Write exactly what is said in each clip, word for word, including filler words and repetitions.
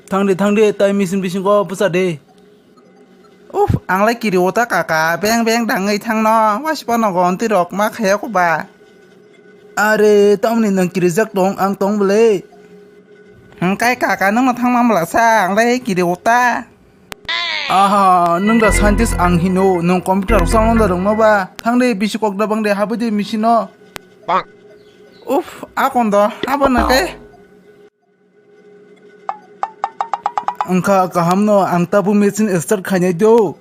Thangdi, thangdi, tai machine bisingo bwsa de. Uf, ang lai kiri o ta kaka, beng beng dangwi thangno, wasipa nogo ontwi rok ma khaya ko ba. Are, tamni nwng kirijak tong, ang tong bwle. Hwnkhe kaka, nwngno thangma mlasa, ang lai kiri o ta. Aha, nwng da scientist ang hino, nwng computer rok chalo da rwngno ba. Thangdi, bisi kok da bangde, habwi de machine no. Uf, a kondo, abo na khe. Wngkha kahamno, ang tabuk machine start khainai do.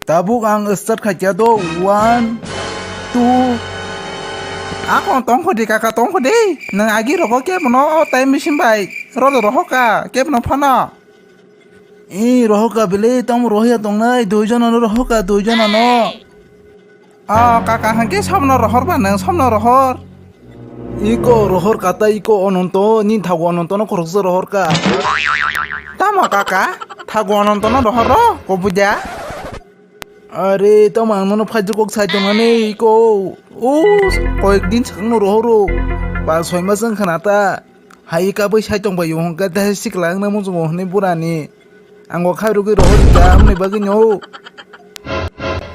Tabuk ang start khaikya do. One, two. Ako tongkho di kaka, tongkho di. Nwng agi rogo kebono o time machine bai rodo rohoka, kebono phano. I rohoka bele, tamo rohya tongnai, dui jonano rohoka, dui jonano. O kaka, hwnkhe somno rohor ba nwng, somno rohor. Iko rohor kata, iko Ononto, nini thago Onontono khoroksa rohor ka. Tamo kaka, thago Onontono rohor ro, kobuja. Are, tamo ang nono phaijak kok sai tongmani, iko. O, koyek din swkangno rohoro. Ba soi mas wngkha na ta. Hai kabui sai tongbai o hwnkhe, tei sikla wngna muchungo hwnwi burani. Ang bo khairogwi rohor rikha, amoni bagwi no.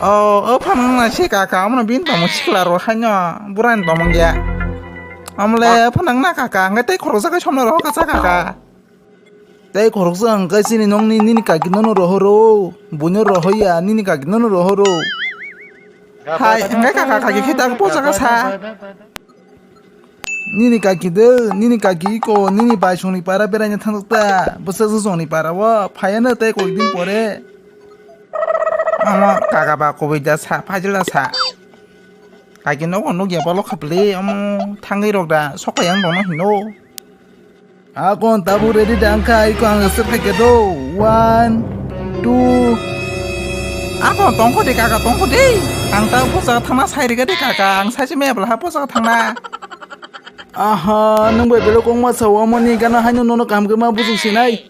O, o phano wngna se kaka, amno bini tongmo sikla rok haino, burani tongmung ya. Amle, o phano wngna kaka, hwnkhe tei khoroksa khe somno rohor kha sa kaka. Tei khoroksa hwnkhe chini nongni nini kaki nono rohoro, buino rohoya, nini kaki nono rohoro. Hai, hwnkhe kaka kaki khe tak pochaka sa. Nini kaki de, nini kaki iko, nini bai songni para beraina thangjakta, bwsajwk songni para o, phaiya no tei koikdin pore. Omo kaka ba kubui da sa, phajila sa. Kaki nogo nukya bolo khapli, omo thangwi rok da, sokai ang bono hino. Akon tabuk ready da wngkha, iko ang start khaikhe do. One, two. Akon tongkho de kaka, tongkho de. Ang ta pochaka thangna sai rikha de kaka, ang sachi maya bwla ha pochaka thangna. Aha, nwng bai belai kokma sao, omo ni gana haino nono kaham khe ma bujung sinai.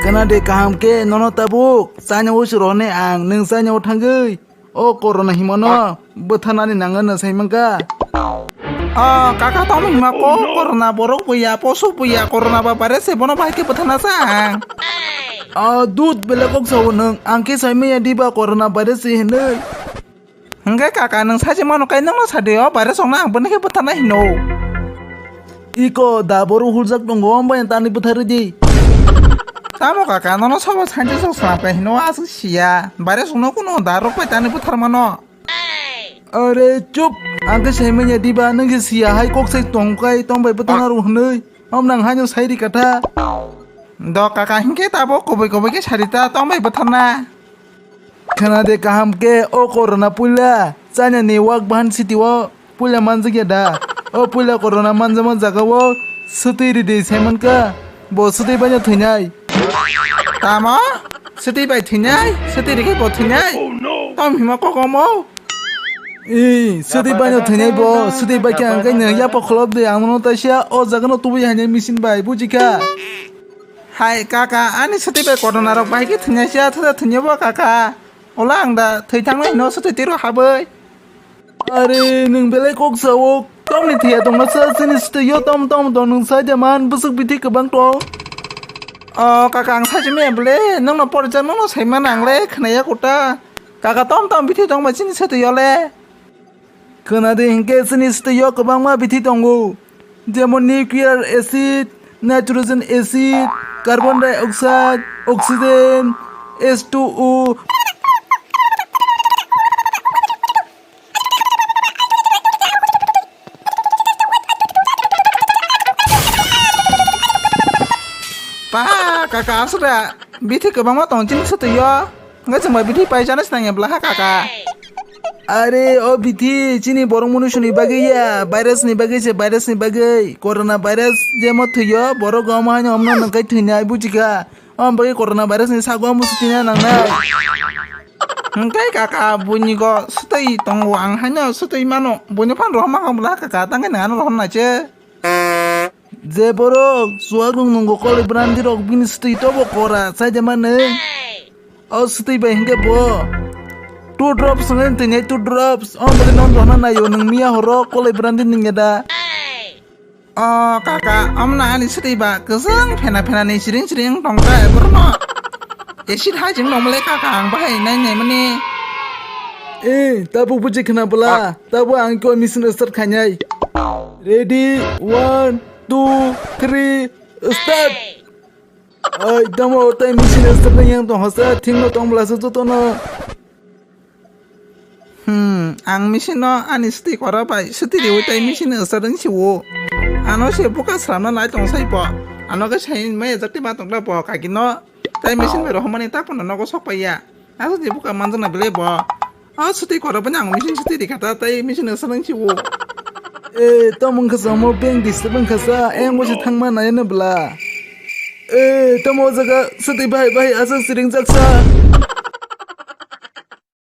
Kana de kaham khe nono tabuk, chani usi rohornai ang, nwng chani o thangwi. O corona himano bwtharnani nangano sai mankha. O kaka tamo hima ko corona borok buya, poso buya, corona ba bare se bono bai khe bwtharna sa ang. O dud belai kok sao nwng, ang khe sai maya diba corona bare se hinwi. Hwnkhe kaka, nwng sachi mano kai nwngno sadi, o virus rokno ang bwni khe bwtharna hino. Iko da boru huljak tongo, ombai tani bwtharwi di. Tamo kaka, nono sobo scientist rok swnam kai hino, aswk siya. Virus rokno kuno da rok bai tani bwtharmano. Are chup, ang khe sai manya diba, nwng khe siya hai kok sai tong kai, tong bai bwtharna rw hwnwi. Om nang haino sai ri katha. Do kaka hinkhe tabo kubui kubui khe sari ta tong bai bwtharna. Khna de kaham khe o corona puila China ni Wuhan city o puila manjak ya da. O puila corona manjama jaga o swtwi ridi sai mankha. Bo swtwi bai no thwinai. Tamo? Swtwi bai thwinai? Swtwi rikhe bo thwinai? Tom hima kokomo? Ee, swtwi bai no thwinai bo, swtwi bai khe ang khe nini yapo kholop de, ang no taisa o jaga no tubui hainai machine bai, buji kha? Hai kaka, ani swtwi bai corona rok bai khe thwinai sia, thwda thwinai bo kaka. Ola ang da thwi thangnai hino swtwi tiro habwi. Are, nwng belai kok sao, tamni thwiya tongma sa, chini swtwi yo tam tam tong nwng sai de man, bwswk bithi kwbang tong. O kaka, ang sai simi bwle, nwngno porijak nwngno sai man ang le, khwnaya kota. Kaka tom tom bithi tongma chini swtwi yo le. Khwnadi hinkhe chini swtwi o kwbangma bithi tongo, jemon nuclear acid, nitrogen acid, carbon dioxide, oxygen, H two O. Pa kaka aswkra bithi kwbangma tong chini swtwi o. Hwnkhe chwng bai bithi paijana se nangya bwla ha kaka. Are o bithi chini borok munusu ni bagwi ya, virus ni bagwi se, virus ni bagwi. Corona virus jemo thwio borok omo haino omno nungkai thwinai buji kha. Omo bagwi corona virus ni sago omo swtwina nangnai. Hwnkhe kaka buini go swtwi tongo ang haino swtwi mano. Buini phan rohor mankha bwla ha kaka, tangkhe nang ano rohor nai se. Je borok chuwak rok nungo koloi brandi rok bini swtwi tobo kora, sai de mani. O swtwi bai hinkhe bo two drops hwnwi twinai, two drops. O bagwi non rohna naio, nwng miya horo koloi brandi nungya da. O kaka, amna ani swtwi ba kwchwng phena phena ni siring siring tongkha borno. Acid hai jeng nongmale kaka, ang bahai nai nai mani. Eh, tabuk buji khna bwla. Tabuk ang ko machine start khainai. Ready, one, two, three, start. Ai, tamo tai machine start nang yang tong hasa, thing no tong bwla sa joto no. Hmm, ang machine no ani swtwi kora bai swtwi riwi tai machine no start nang siwo. Ano se buka sramna nai tong sai bo. Ano ke sai mai jak ti ma tong da bo kaki no. Tai machine bai rohmani ta pono nogo sok pai ya. Aswk ni buka manjak na belai bo. O swtwi kora bani ang machine swtwi rikha ta tai machine no swrwng si o. Eh, tamo wngkha sa omo bank disturb wngkha sa, eh, omo se thangma nai na bwla. Eh, tamo o jaga swtwi bahai bahai aswk siring jak sa.